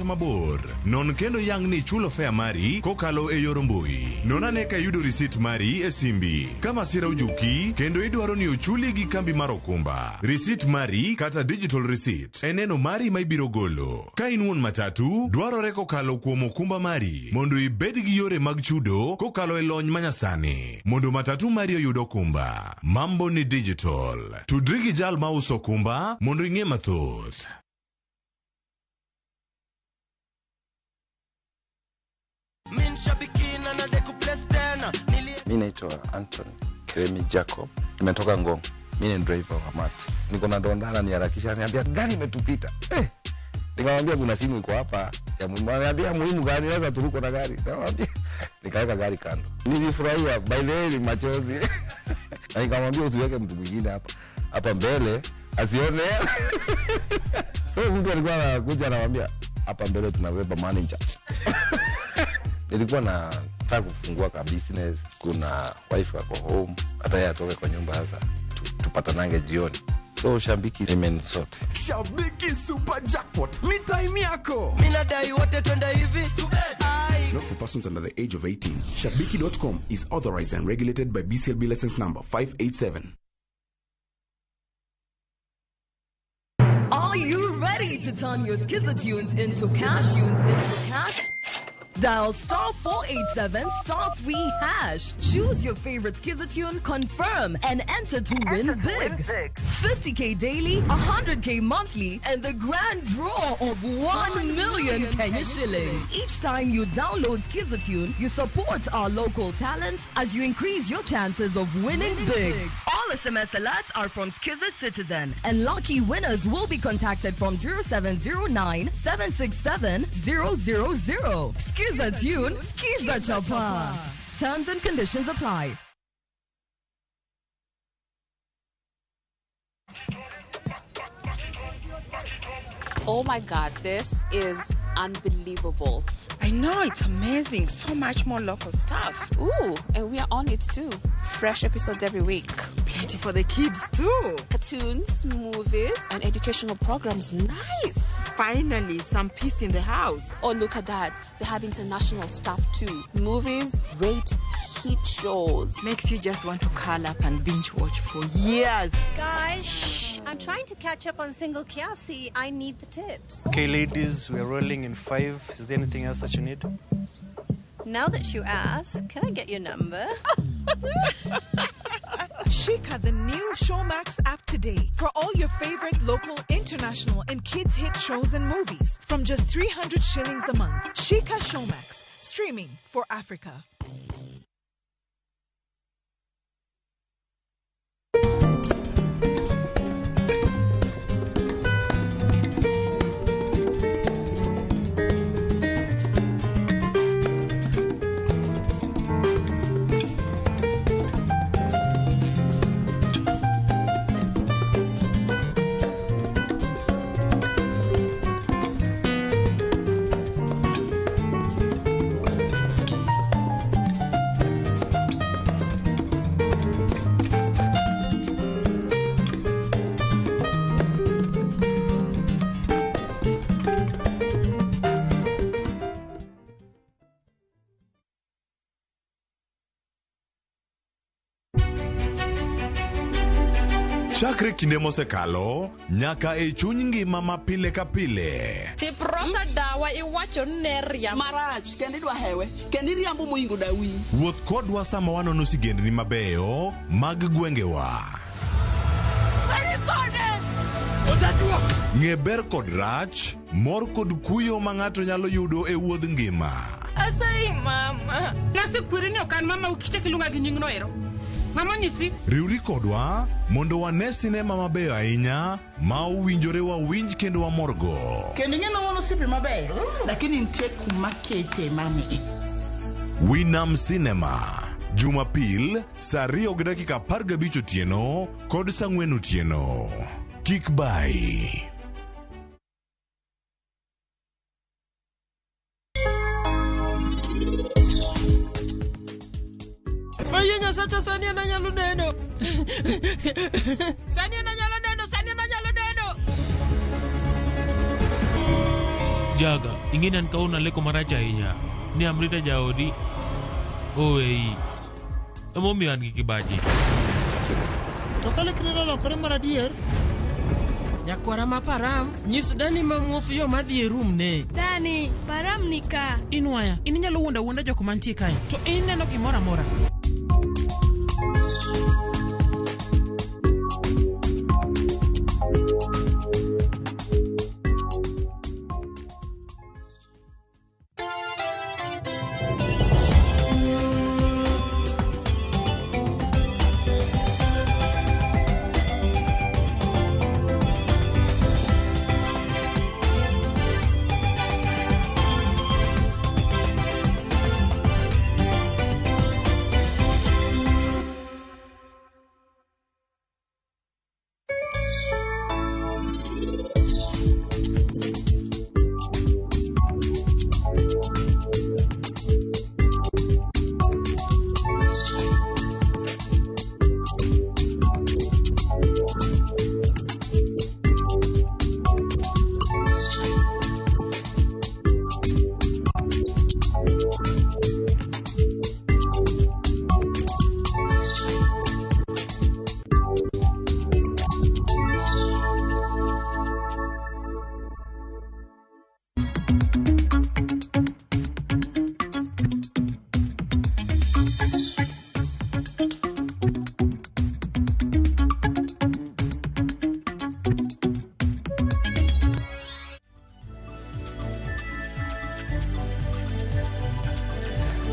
Mabor. Non kendo yang ni ichulo fare mari kokalo e yor mbui. Non ane ka iyudo risit mari e simbi. Ka masira ojuki kendo idwaro ni ochuli gi kambi mar okumba. Risit mari kata digital receipt e neno mari ma ibiro golo. Ka in wuon matatu, dwarore kokalo kuom okumba mari mondo ibed gi yore mag chudo kokalo e lony manyasani mondo matatu mari oyud okumba. Mambo ni digital. Tudri gi jal mauso okumba mondo ing'e mathoth. Mi naitwa Anton Kremi Jacob, nimetoka Ngong. Mi ni driver wa mat. Niko na donda ananiharakisha, ananiambia gari imetupita. Eh, nikamwambia kuna simu iko hapa ya muhimu. Ananiambia muhimu gani? Sasa turuko na gari. Nikamwambia nikaweka gari kando. Nilifurahia, by the way, ni machozi. Na nikamwambia usiweke mtu mwingine hapa hapa mbele asione. So mtu alikuwa anakuja anamwambia hapa mbele tunabeba manager. Nilikuwa nataka kufungua ka business, kuna wife ako home, hata yeye atoke kwa nyumba sasa tupatanange jioni. So Shabiki imenisort. Shabiki Super Jackpot ni time yako. Minadai wote twende hivi. Not for persons under the age of 18. Shabiki.com is authorized and regulated by BCLB license number 587. Are you ready to turn your Skiza tunes into cash? Into cash? Dial star 487 star 3 hash. Choose your favorite Skiza tune, confirm, and enter to win big. 50k daily, 100k monthly, and the grand draw of 1 million Kenya shillings. Each time you download Skiza tune, you support our local talent as you increase your chances of winning big. All SMS alerts are from Skiza Citizen, and lucky winners will be contacted from 0709 767 000. Skiza tune, Skiza Chapa. Terms and conditions apply. Oh my God, this is unbelievable. I know, it's amazing. So much more local stuff. Ooh, and we are on it too. Fresh episodes every week. Plenty for the kids too. Cartoons, movies, and educational programs. Nice. Finally, some peace in the house. Oh, look at that. They have international stuff too. Movies, great hit shows. Makes you just want to curl up and binge watch for years. Guys, shh. I'm trying to catch up on Single Kiasi. I need the tips. Okay, ladies, we're rolling in 5. Is there anything else that you need? Now that you ask, can I get your number? Shika the new Showmax app today for all your favorite local, international, and kids hit shows and movies from just 300 shillings a month. Shika Showmax, streaming for Africa. Chakre kinde mosekalo nyaka e chuny ngima ma pile ka pile. Siprosa dawa iwacho ni ne riambo. Marach kendo idwa hewe kendo iriambo moingo dawi. Wuoth kodwa sama wanono sigendni mabeyo mag gwengewa. Ng'e ber kod rach, mor kod kuyo ma ng'ato nyalo yudo e wuodh ngima. Asayi mama. Nasekweri ni ok an mama ukichak iluonga gi nyingno ero. Ng'ama onyisi? Riwri kodwa mondo wane sinema mabeyo ahinya ma owinjore wawinj kendo wamorgo. Kendo ing'e ni wan osiepe mabeyo lakini nitie kuma kete mami. Winam Cinema Jumapil saa 2:15 otieno kod saa 4 otieno. Kik bayi. Mayie Nyasacha sani en anyalo neno. Sani en anyalo neno, sani en anyalo neno. Jaga, ing'e ni an kawuono aleko marach ahinya. Ni Amrita jaodi oweyi. Emomiyo an gi kibaji. To ka lekne nolokore mar adier? Nyakwara ma Param, nyis Dani ma muofu yo madhi e rum ne. Dani, Param ni ka. Inwaya, in inyalo wuondo awuonda jok mantie kae, to in ineno gimoro amora.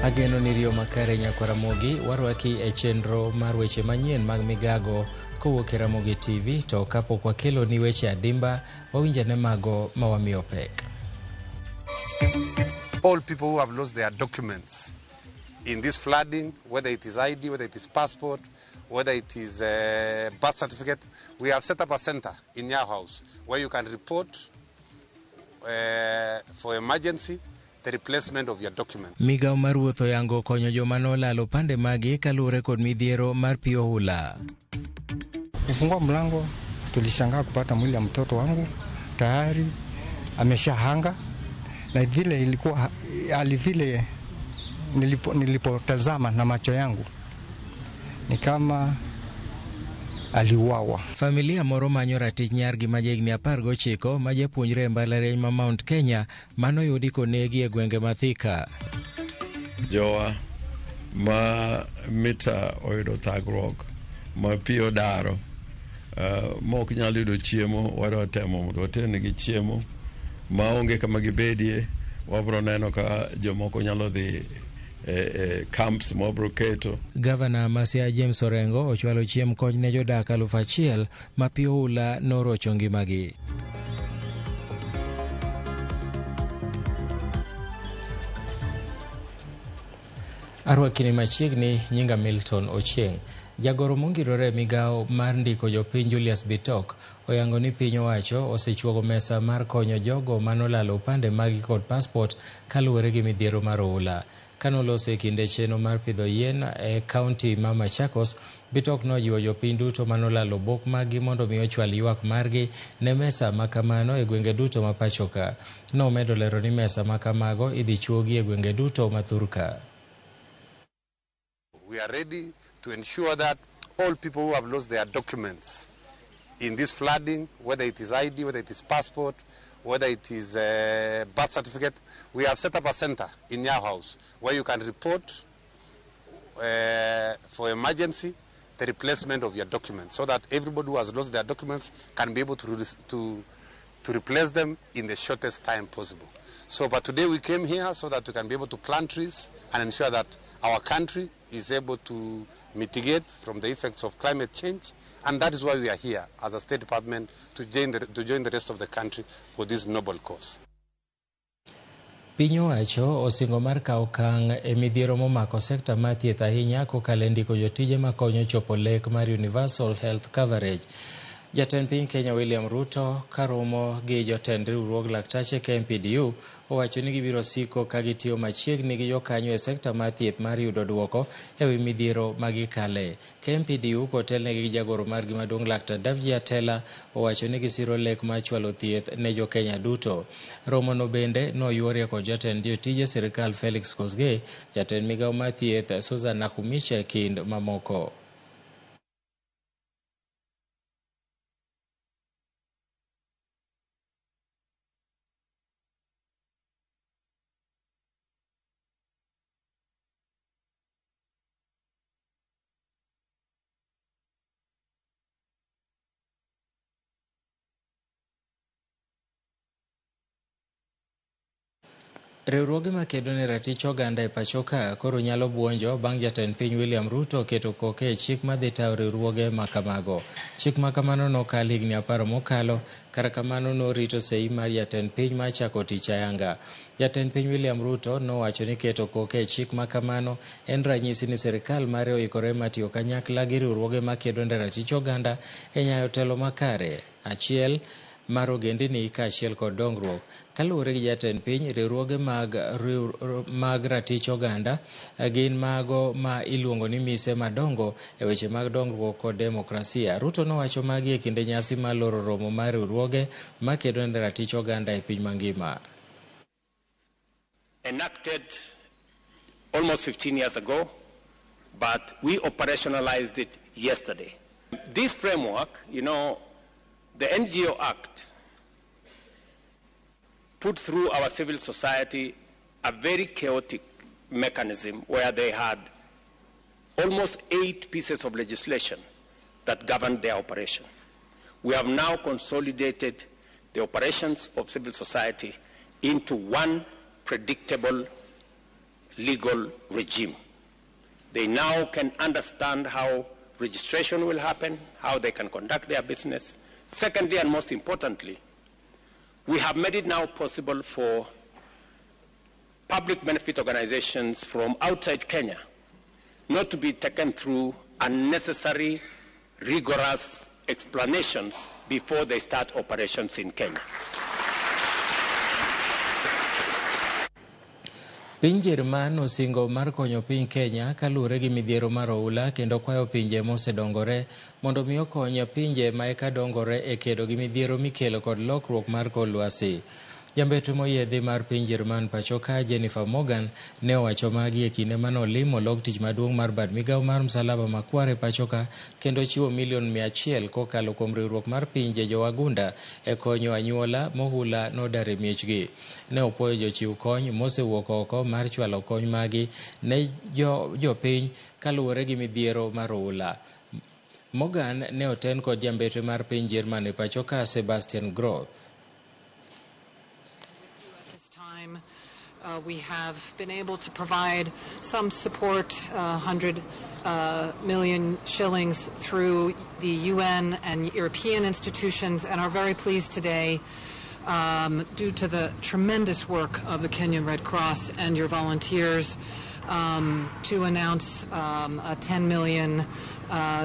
Ageno ni riyo makare nyakwa Ramogi warwaki e chenro mar weche manyien mag migago kowuok e Ramogi TV to kapok wakelo ni weche adimba wawinjane mago ma wamiyo pek. All people who have lost their documents in this flooding, whether it is ID, whether it is passport, whether it is a birth certificate, we have set up a center in your house where you can report for emergency the replacement of your document. Migawo mar wuoth oyango konyo joma nolalo opande magi kaluwore kod midhiero mar pi ohula. Kufungua mlango tulishangaa kupata mwili ya mtoto wangu tayari ameshahanga, na vile ilikuwa hali vile nilipotazama na macho yangu ni kama aliuawa. Familia moro manyo ratich nyargi ma jahigni 19 ma japuonjre e mbalariany ma Mount Kenya manoyudi konegi e gwenge ma Thika. Jowa ma mita oyudo thagruok ma pi odaro mok nyal yudo chiemo, wadwa temo mondo waternegi chiemo maonge kama gibedie. Wabro neno ka jomoko nyalo dhi camps mobro keto. Gavana ma Siaya James Orengo ochwalo chiem kony ne jodak 1000 ma pi ohula norocho ngimagi. Arwakini machiegni, nyinga Milton Ochieng. Jagoro mongirore migawo mar ndiko jopiny Julius Bitok oyango ni piny owacho osechuogo mesa mar konyo jogo manolalo opande magi kod passport kaluwore gi midhiero mar oula. Kanoloso e kinde cheno mar pidho yien e kaunti ma Machakos, Bitok nojiwo jopiny duto manolalo obok maggi mondo mi ochwal ywak margi ne mesa ma kamano e gwenge duto ma pacho ka. Nomedo lero ni mesa ma kamago idhi chuogi e gwenge duto ma thurka. We are ready to ensure that all people who have lost their documents in this flooding, whether it is ID, whether it is passport, whether it is a birth certificate, we have set up a center in your house where you can report for emergency the replacement of your documents, so that everybody who has lost their documents can be able to replace them in the shortest time possible. So, but today we came here so that we can be able to plant trees and ensure that our country is able to mitigate from the effects of climate change, and that is why we are here as a State Department to join the rest of the country for this noble cause. Piny owacho osingo mar kawo okang' e midhiero momako sekta mar thieth ahinya kokalo e ndiko jotije makonyo chopo lek mar Universal Health Coverage. Jatend piny Kenya William Ruto karomo gi jotend riwruog laktache KMPDU owacho ni gibiro siko ka gitiyo machiegni gi jokanyo e sekta mar thieth mar yudo duoko ewi midhiero ma gikale. KMPDU kotelnegi gi jagoro margi maduong' Laktar Davji Atela owacho ni gisiro lek mar chwalo thieth ne jokenya duto. Romono bende noyuorie kod jatend jotije sirikal Felix Kosgei, jatend migawo mar thieth Susan Nakhumicha kind mamoko. Riwruoge makedo ne ratich oganda e pacho ka koro nyalo buonjo bang' jatend piny William Ruto keto koke e chik madhi tayo riwruoge ma kamago. Chik ma kamano nokal higni 10 mokalo, kata kamano norito sei mar jatend piny mar chako tich ayanga. Jatend piny William Ruto nowacho ni keto koke e chik ma kamano en ranyisi ni sirikal mare oikore mar tiyo kanyakla gi riwruoge makedo ne ratich oganda e nyayo telo makare. Achiel mar ogendini kaachiel kod dongruok. Kaluwore gi jatend piny, riwruoge mag ratich oganda gin mago ma iluongo ni mise madongo e weche mag dongruok kod demokrasia. Ruto nowacho magi e kinde nyasi mar loro romo mar riwruoge makedo ne ratich oganda e piny mangima. Enacted almost 15 years ago, but we operationalized it yesterday. This framework, you know, the NGO Act put through our civil society a very chaotic mechanism where they had almost 8 pieces of legislation that governed their operation. We have now consolidated the operations of civil society into one predictable legal regime. They now can understand how registration will happen, how they can conduct their business. Secondly, and most importantly, we have made it now possible for public benefit organizations from outside Kenya not to be taken through unnecessary, rigorous explanations before they start operations in Kenya. Piny Jerman osingo mar konyo piny Kenya kaluwore gi midhiero mar oula kendo kwayo pinje mosedongore mondo mi okony pinje ma eka dongore e kedo gi midhiero mikelo kod lokruok mar kor lwasi. Jambetre moyiedhi mar piny Jerman pacho ka Jennifer Morgan ne owacho magi e kinde mane olimo log tich maduong' mar bad migawo mar Msalaba Makwar e pacho ka kendo chiwo milion 100 kokalo kuom riwruok mar pinje jowagunda e konyo anyuola mohula nodar e miechgi. Ne opuoyo jochiw kony mosewuok oko mar chwalo kony magi ne jopiny kaluwore gi midhiero mar oula. Morgan ne oten kod jambetre mar piny Jerman e pacho ka Sebastian Groth. We have been able to provide some support, 100 million shillings through the UN and European institutions, and are very pleased today, due to the tremendous work of the Kenyan Red Cross and your volunteers, to announce a 10 million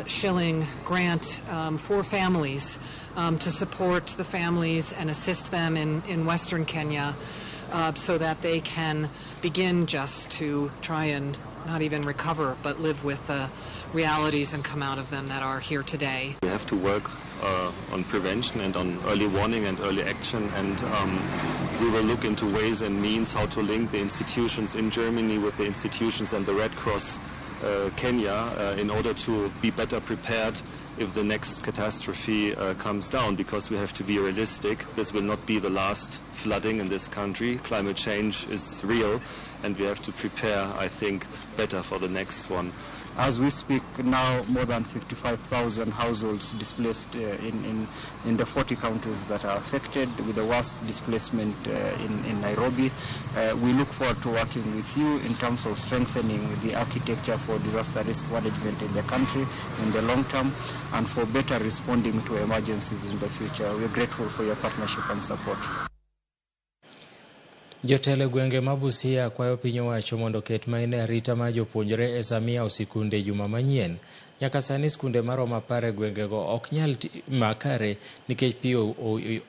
shilling grant for families to support the families and assist them in Western Kenya. So that they can begin just to try and not even recover, but live with the realities and come out of them that are here today. We have to work on prevention and on early warning and early action, and we will look into ways and means how to link the institutions in Germany with the institutions and the Red Cross Kenya in order to be better prepared if the next catastrophe comes down, because we have to be realistic. This will not be the last flooding in this country. Climate change is real, and we have to prepare, I think, better for the next one. As we speak now, more than 55,000 households displaced in the 40 counties that are affected, with the worst displacement in Nairobi. We look forward to working with you in terms of strengthening the architecture for disaster risk management in the country in the long term, and for better responding to emergencies in the future. We are grateful for your partnership and support. Jotelo gwenge ma Busia kwayo piny owacho mondo oket maine arita mar jopuonjre e sama iyawo sikunde juma manyien. Nyaka sani skunde maromo 10 e gwengego ok nyal makare nikech pi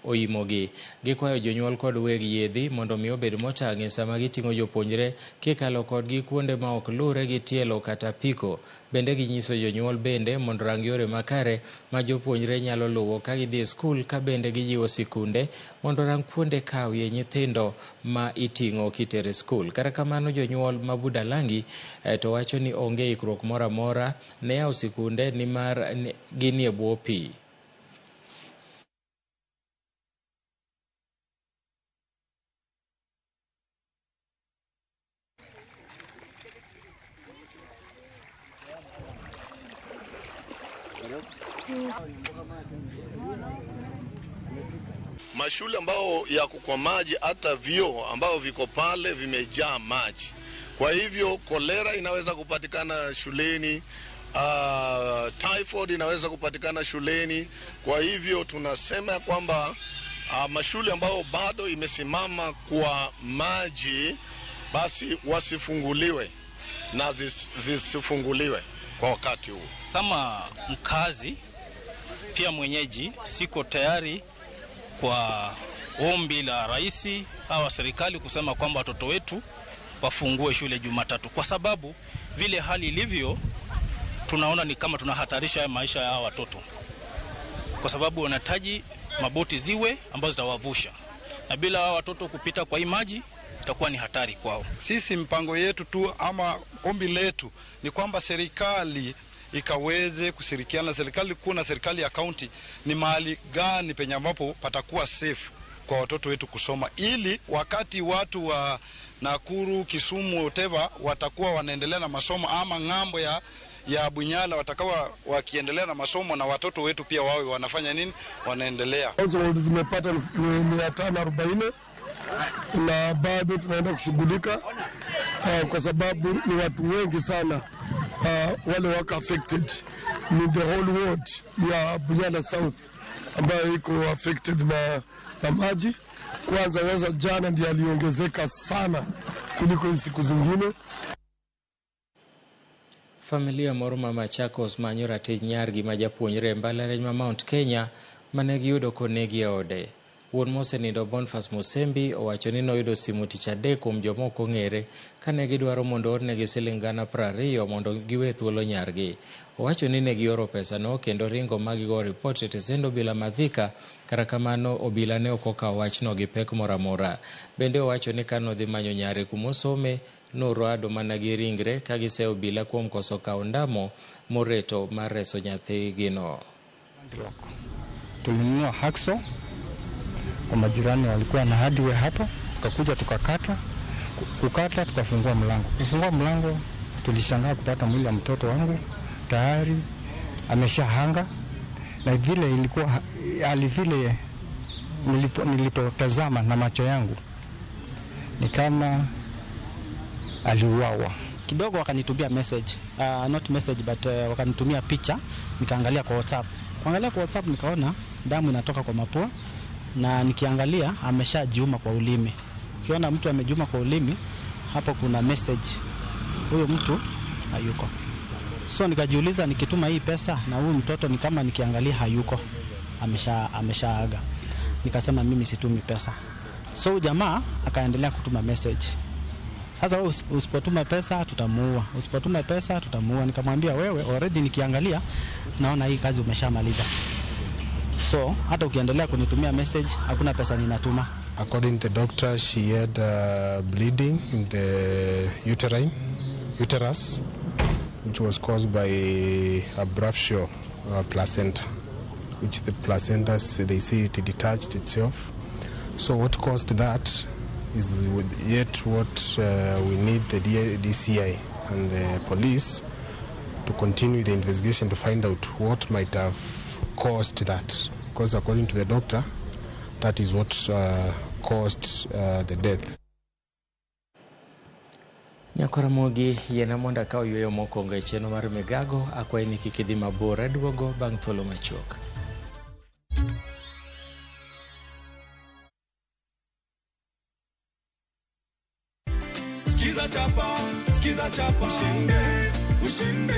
oimogi. Gikwayo jonyuol kod weg yiedhi mondo mi obed motang' e sama giting'o jopuonjre kikalo kodgi kuonde ma ok lure gi tielo kata piko. Bende ginyiso jonyuol bende mondo rang yore makare ma jopuonjre nyalo luwo ka gidhi e skul, ka bende gijiwo sikunde mondo rang kuonde kawie nyithindo ma iting'o kitero e skul. Kata kamano jonyuol ma Budalangi to wacho ni onge ikruok moro amora ne yawo sikunde nimar ginie bwo pi. Mashule ambao yako kwa maji, hata vyoo ambao viko pale vimejaa maji. Kwa hivyo kolera inaweza kupatikana shuleni, typhoid inaweza kupatikana shuleni. Kwa hivyo tunasema kwamba mashule ambao bado imesimama kwa maji basi wasifunguliwe na zisifunguliwe kwa wakati huu. Kama mkazi pia mwenyeji, siko tayari kwa ombi la rais au serikali kusema kwamba watoto wetu wafungue shule Jumatatu, kwa sababu vile hali ilivyo tunaona ni kama tunahatarisha maisha ya watoto, kwa sababu wanahitaji maboti ziwe ambazo zitawavusha, na bila watoto kupita kwa hii maji itakuwa ni hatari kwao. Sisi mpango yetu tu ama ombi letu ni kwamba serikali ikaweze kushirikiana na serikali kuu na serikali ya kaunti, ni mahali gani penye ambapo patakuwa safe kwa watoto wetu kusoma, ili wakati watu wa Nakuru, Kisumu, whatever watakuwa wanaendelea na masomo, ama ng'ambo ya Bunyala watakawa wakiendelea na masomo, na watoto wetu pia wawe wanafanya nini, wanaendelea. Household zimepata 540 na bado tunaenda kushughulika kwa sababu ni watu wengi sana wale wako affected. Ni the whole ward ya Bunyala South ambayo iko affected na maji. Kwanza sasa jana ndiyo aliongezeka sana kuliko siku zingine. Familia moro ma Machakos manyo ratich nyargi ma japuonjre e mbalariany ma Mount Kenya mane giyudo konegi e ode. Wuon mosenindo Boniface Musembi owacho ni noyudo simu tich adek kuom joma ok ong'ere kane gidwaro mondo oornegi siling 20,000 mondo giwe thuolo nyargi. Owacho ni ne gioro pesano kendo ringo ma gigo ripot e tesend obila ma Thika. Kata kamano obila ne ok okawo wachno gi pek moro amora. Bende owacho ni kanodhi manyo nyare kumosome norwado mana gi ringre ka giseyo obila kuom koso kawo ndamo moreto mar reso nyathigino. Tulinunua hacksaw kwa majirani, walikuwa na hardware hapa, tukakuja tukakata, kukata tukafungua mlango. Kufungua mlango tulishangaa kupata mwili wa mtoto wangu tayari ameshahanga, na vile ilikuwa hali vile nilipotazama na macho yangu ni kama aliuawa. Kidogo wakanitumia message, not message but wakanitumia picha, nikaangalia kwa WhatsApp. Kuangalia kwa WhatsApp nikaona damu inatoka kwa mapua, na nikiangalia ameshajiuma kwa ulimi. Ukiona mtu amejiuma kwa ulimi, hapo kuna message, huyo mtu hayuko. So nikajiuliza, nikituma hii pesa na huyu mtoto ni kama nikiangalia hayuko, ameshaaga. Nikasema mimi situmi pesa. So jamaa akaendelea kutuma message. Sasa usipotuma pesa tutamuua, usipotuma pesa tutamuua. Nikamwambia wewe already nikiangalia naona hii kazi umeshamaliza. So hata ukiendelea kunitumia message hakuna pesa ninatuma. According to the doctor, she had bleeding in the uterus, which was caused by abruptio placenta, which the placenta, they say it detached itself. So what caused that is yet what we need the DCI and the police to continue the investigation to find out what might have caused that. Because according to the doctor, that is what caused the death. Nyakoramogi yiena mondo akaw yueyo mokwongo e chenro mar Migago. Akwayi ni kik idhi mabor, aduogo bang' thuolo machuok. Skiza chapa, skiza chapa, ushinde, ushinde.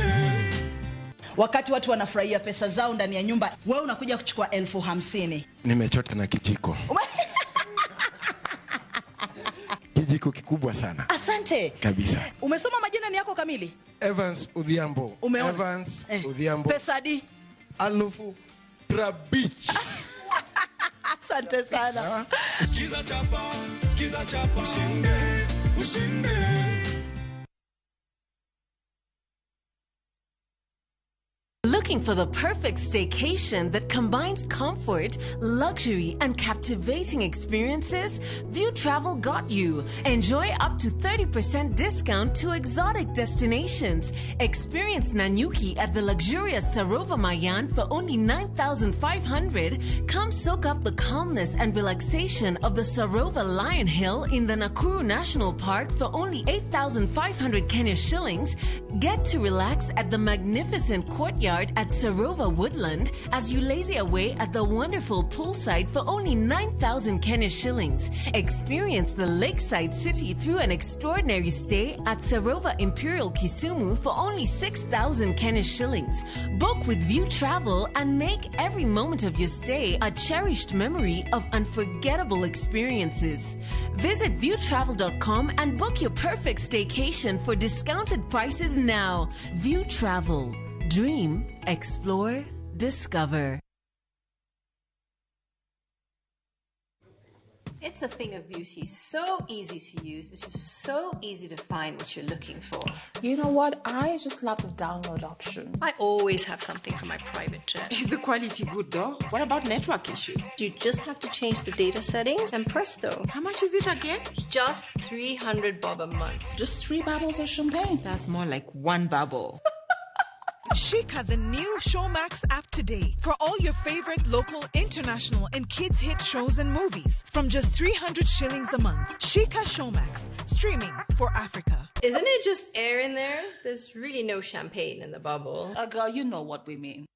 Wakati watu wanafurahia pesa zao ndani ya nyumba, wewe unakuja kuchukua 50,000. Nimechota na kijiko. Kijiko kikubwa sana. Asante. Kabisa. Umesoma majina ni yako kamili? Evans Udhiambo. Umeona? Evans Udhiambo. Pesa di? 50,000. Asante sana. Sikiza chapa, sikiza chapa, ushinde, ushinde. Looking for the perfect staycation that combines comfort, luxury, and captivating experiences? View Travel got you. Enjoy up to 30% discount to exotic destinations. Experience Nanyuki at the luxurious Sarova Mayan for only 9,500. Come soak up the calmness and relaxation of the Sarova Lion Hill in the Nakuru National Park for only 8,500 Kenya shillings. Get to relax at the magnificent courtyard at Sarova Woodland as you lazy away at the wonderful poolside for only 9,000 Kenya shillings. Experience the lakeside city through an extraordinary stay at Sarova Imperial Kisumu for only 6,000 Kenya shillings. Book with View Travel and make every moment of your stay a cherished memory of unforgettable experiences. Visit viewtravel.com and book your perfect staycation for discounted prices now. View Travel. Dream, explore, discover. It's a thing of beauty, so easy to use. It's just so easy to find what you're looking for. You know what? I just love the download option. I always have something for my private jet. Is the quality good though? What about network issues? You just have to change the data settings and presto. How much is it again? Just 300 bob a month. Just 3 bubbles of champagne. That's more like 1 bubble. Shika the new Showmax app today for all your favorite local, international, and kids hit shows and movies from just 300 shillings a month. Shika Showmax, streaming for Africa. Isn't it just air in there? There's really no champagne in the bubble. Girl, you know what we mean.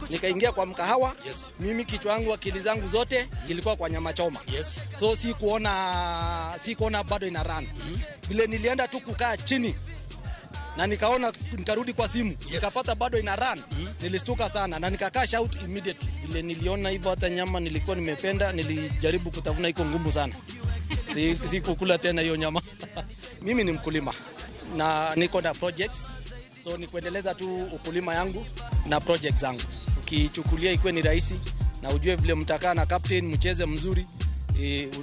Nikaingia kwa mkahawa. Yes. Mimi kichwa yangu akili zangu zote ilikuwa kwa nyama choma. Yes. So si kuona bado ina run. Vile nilienda tu kukaa chini na nikaona, nikarudi kwa simu. Yes. Nikapata bado ina run. Nilistuka sana na nikakaa shout immediately. Vile niliona hivyo hata nyama nilikuwa nimependa, nilijaribu kutafuna, iko ngumu sana. Si kukula tena hiyo nyama. Mimi ni mkulima na niko na projects. So ni kuendeleza tu ukulima yangu na project zangu. Ukichukulia ikuwe ni rahisi na ujue vile mtakaa na captain mcheze mzuri,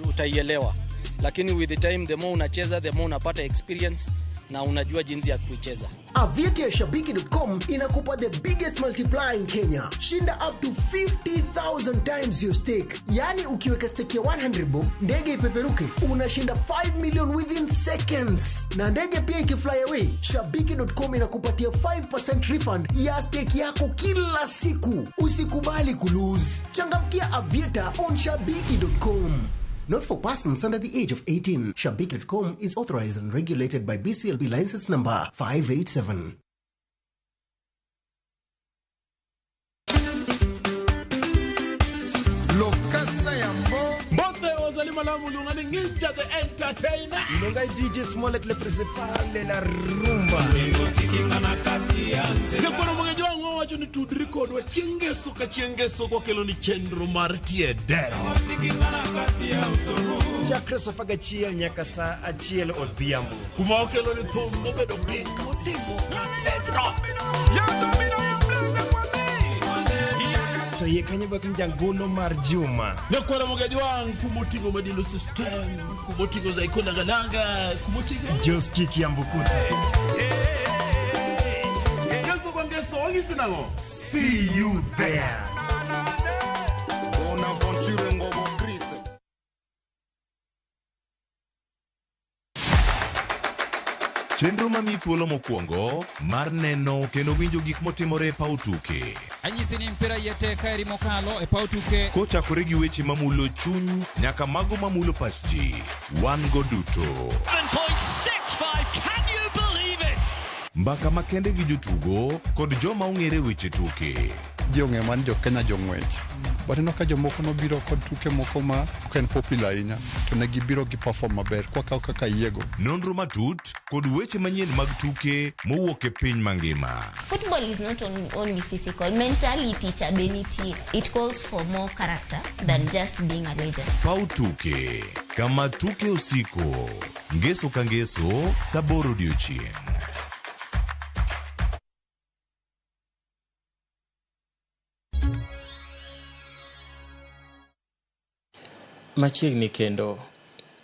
utaielewa. Lakini with the time, the more unacheza, the more unapata experience na unajua jinsi ya kuicheza. Aviator ya Shabiki.com inakupa the biggest multiplier in Kenya. Shinda up to 50,000 times your stake. Yani ukiweka stake ya 100 bob, ndege ipeperuke, unashinda 5 million within seconds. Na ndege pia ikifly away, Shabiki.com inakupatia 5% refund ya stake yako kila siku. Usikubali kulose. Changamkia Aviator on Shabiki.com. Not for persons under the age of 18. Shabiki.com is authorized and regulated by BCLB license number 587. Lokasa Yambo. Mbote ozali malamu lungani Ninja the Entertainer. Lungai DJ Smollett le principal de la rumba. Nyakwaro mwangeji wangu wacho ni tudri kodwa chengeso ka chengeso kwa kelo ni chenro mar tie dero. Chakre safaga chiel nyaka saa achiel odhiambo. Kuma okelo ni thum mobedo piny motimo pedro. To yie kanyo bak ni jangolo mar Juma. Nyakwaro mwangeji wangu kumotingo Madilu System, kumotingo Zaiko Nangananga, kumotingo Joski Kiambukuta. See you there. Bonaventure Ngobo Chris. Chenro mamiyi thuolo mokwongo mar neno kendo winjo gik motimore e paw tuke. Anyisi ni mpira yete kaeri mokalo e paw tuke. Kochakore gi weche mamulo chuny nyaka mago mamulo pach ji, wan go duto. 7.65, can you believe it? Mbaka makende gi jotugo kod joma ong'ere weche tuke. Ji ong'e man jo Kenya jong'wech. But ineno ka jomoko nobiro kod tuke moko ma ok en popular ahinya to ne gibiro gi perform maber kwakawo kaka yiego. Nonro matut kod weche manyien mag tuke mowuok e piny mangima. Football is not only physical, mentality cha be nitie. It calls for more character than just being a legend. Paw tuke kama tuke osiko ngeso ka ngeso sa 8 odiochieng'. Machiegni kendo,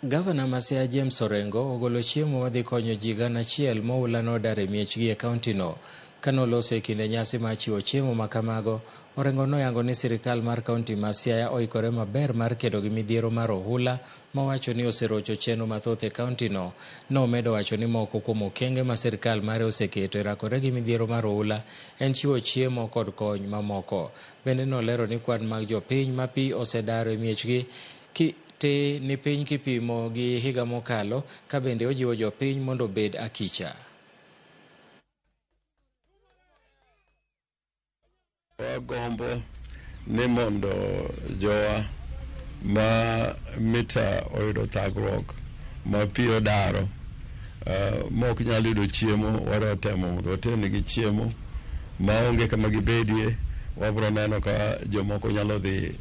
Gavana ma Siaya James Orengo ogolo chiemo madhi konyo ji 1,000 moula nodar e miechgi e kauntino. Kanoloso e kinde nyasi mar chiwo chiemo ma kamago, Orengo noyango ni sirikal mar kaunti ma Siaya oikore maber mar kedo gi midhiero mar ohula mowacho ni oserocho chenro mathoth e kauntino. Nomedo wacho ni moko kuom okenge ma sirikal mare oseketo e rakore gi midhiero mar ohula en chiwo chiemo kod kony mamoko. Bende nolero ni kwan mag jopiny ma pi osedaro e miechgi te ni piny kipimo gi higa mokalo, ka bende ojiwo jopiny mondo obed akicha. Wagombo ni mondo jowa ma mita oyudo thagruok ma pi odaro mok nyal yudo chiemo, wadwa temo mondo waternegi chiemo maonge kama gibedie. Wabro neno ka jomoko nyalo dhi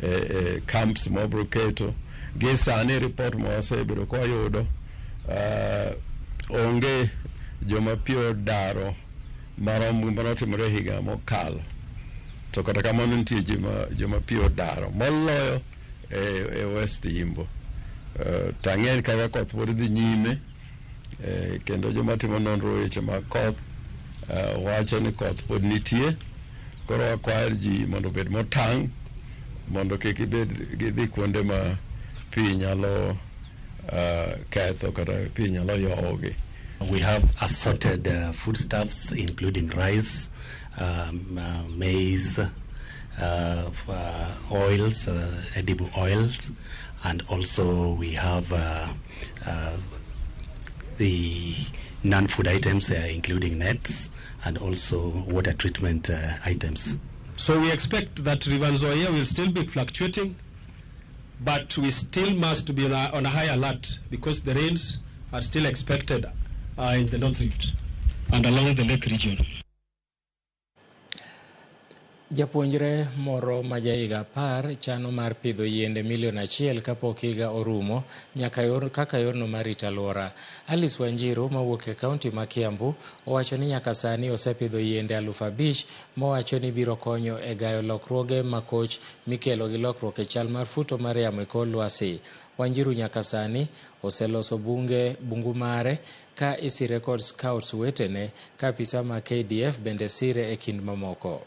e camps ma wabro keto. Gi sani report ma wasebedo ka wayudo, onge joma pi odaro marom manotimore higa mokalo. To kata kamano nitie joma pi odaro moloyo e West Yimbo. To ang'e kaka koth pod dhi nyime, kendo joma timo nonro weche mag koth wacho ni koth pod nitie. Koro wakwayo ji mondo obed motang' mondo kik ibed gidhi kuonde ma pi nyalo ketho kata pi nyalo yowogi. We have assorted foodstuffs including rice, maize, oils, edible oils, and also we have the non-food items including nets and also water treatment items. So we expect that River Nzoia will still be fluctuating, but we still must be on a high alert because the rains are still expected in the North Rift and along the lake region. Japuonjre moro ma jahiga 10 chano mar pidho yiende milion 1 kapok higa orumo nyaka yor kaka yorno mar rito alwora. Alice Wanjiru mawuok e kaunti ma Kiambu owacho ni nyaka sani osepidho yiende 5,000 mowacho ni biro konyo e gayo lokruoge makoch mikelo gi lokruok e chal mar futo mar yamo e kor lwasi. Wanjiru nyaka sani oseloso bungu mare ka isire kod scouts wetene ka apisa ma KDF bende sire e kind mamoko.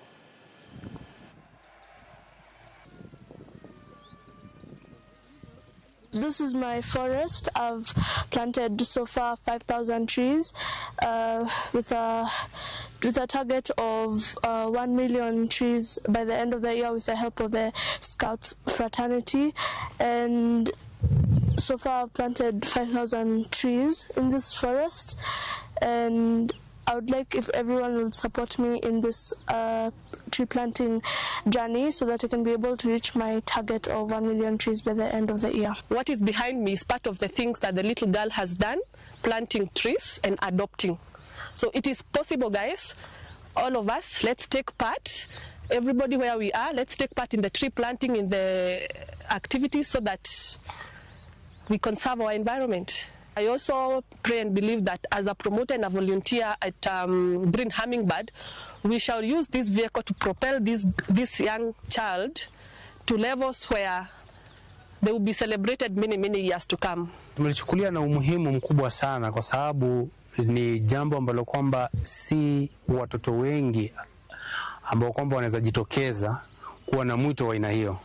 This is my forest. I've planted so far 5,000 trees with a target of 1 million trees by the end of the year with the help of the Scouts fraternity. And so far I've planted 5,000 trees in this forest, and I would like if everyone would support me in this tree planting journey so that I can be able to reach my target of 1 million trees by the end of the year. What is behind me is part of the things that the little girl has done, planting trees and adopting. So it is possible, guys. All of us, let's take part. Everybody where we are, let's take part in the tree planting, in the activities so that we conserve our environment. I also pray and believe that as a promoter and a volunteer at Green Hummingbird, we shall use this vehicle to propel this young child to levels where they will be celebrated many, many years to come. Tumelichukulia na umuhimu mkubwa sana kwa sababu ni jambo ambalo kwamba si watoto wengi ambao kwamba wanaweza jitokeza kuwa na mwito wa aina hiyo.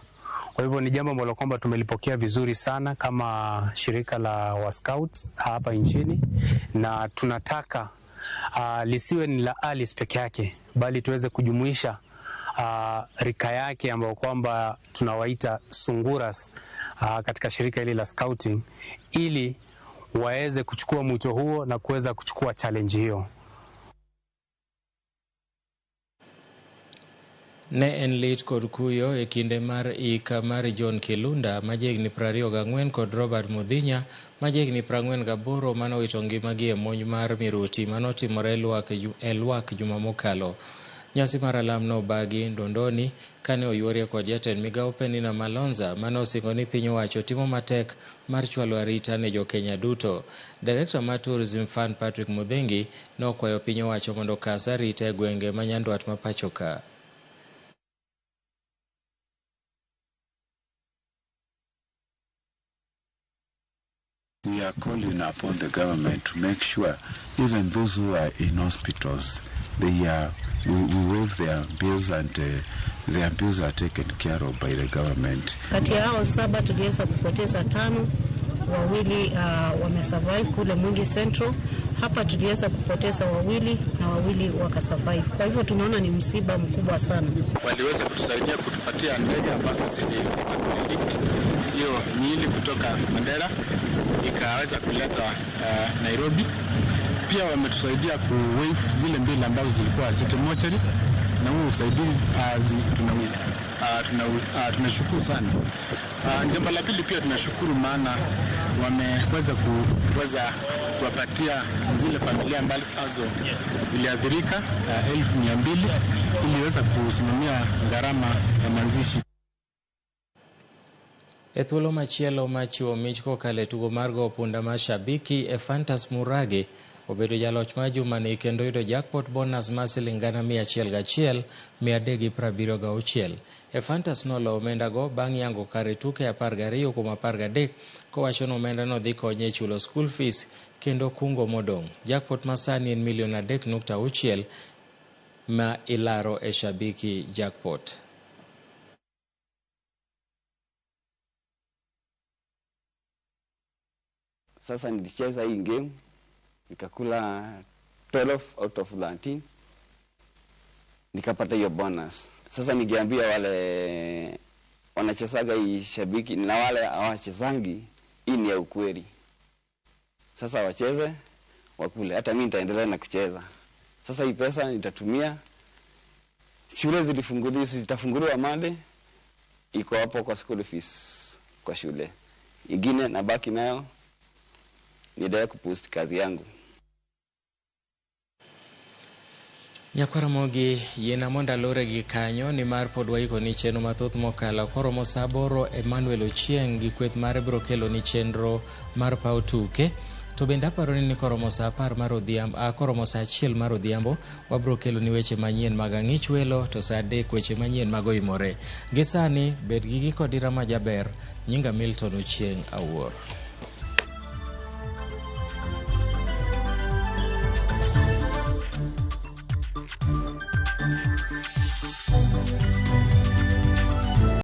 Kwa hivyo ni jambo ambalo kwamba tumelipokea vizuri sana kama shirika la wa Scouts hapa nchini, na tunataka lisiwe ni la Alice peke yake, bali tuweze kujumuisha rika yake ambao kwamba tunawaita sunguras katika shirika hili la scouting, ili waweze kuchukua mwito huo na kuweza kuchukua challenge hiyo. Ne en lit kod kuyo e kinde mar ik mar John Kilunda ma jahigni 24 kod Robert Mudhinya ma jahigni 48 manowito ngimagi e monj mar miruti manotimore e Lwak juma mokalo. Nyasi mar alam nobagi Ndondoni kane oyuorie kod jatend migao Penina Malonza mane osingo ni piny owacho timo matek mar chwalo arita ne jokenya duto. Director mar Tourism Fund Patrick Mudhengi nokwayo piny owacho mondo okas arita e gwenge ma nyandwat ma pacho ka. We are calling upon the government to make sure even those who are in hospitals, they are, we waive their bills and their bills are taken care of by the government. Kati ya hao 7 tuliweza kupoteza 5, wawili wamesurvive kule Mwingi Central. Hapa tuliweza kupoteza 2 na 2 wakasurvive. Kwa hivyo tunaona ni msiba mkubwa sana. Waliweza kutusaidia kutupatia ndege ambazo ziliweza kulift hiyo miili kutoka Mandera ikaweza kuleta Nairobi. Pia wametusaidia kuwaive zile mbili ambazo zilikuwa city mortuary, na huu usaidizi tunashukuru sana. Jambo la pili pia tunashukuru maana wameweza kuweza kuwapatia zile familia ambazo ziliathirika 1200 ili weza kusimamia gharama ya mazishi. E thuolo machielo machiwo mich kokalo e tugo mar go punda mar Shabiki, Ephantus Murage obedo jaloch mar jumani kendo yudo jackpot bonus mar siling 101,376. Ephantus noloyo omendago bang' yango kare tuke 12 kuom 13 kowacho ni omendano dhi konye e chulo school fees kendo kungo modong'. Jackpot masani en milion 3.6 ma ilaro e Shabiki jackpot. Sasa nilicheza hii game nikakula 12 out of 13, nikapata hiyo bonus. Sasa ningeambia wale wanachezaga hii Shabiki na wale hawachezangi, hii ni ya ukweli. Sasa wacheze wakule, hata mimi nitaendelea na kucheza. Sasa hii pesa nitatumia, shule zilifunguliwa, zitafunguliwa Monday, iko hapo kwa school fees kwa shule. Ingine nabaki nayo niendelee kupost kazi yangu. Nyakwaramogi yiena mondo alore gi kanyo nimar pod waiko ni chenro mathoth mokalo. Koromo saa 8 Emmanuel Ochieng' gi kweth mare biro kelo ni chenro mar paw tuke. To bende aparo ni koromo saa 10 mar odhiambo, koromo saa 1 mar odhiambo wabiro kelo ni weche manyien mag ang'ich welo, to saa 3 weche manyien mag oimore. Gi sani bed gi giko dira majaber. Nyinga Milton Ochieng' Awuor.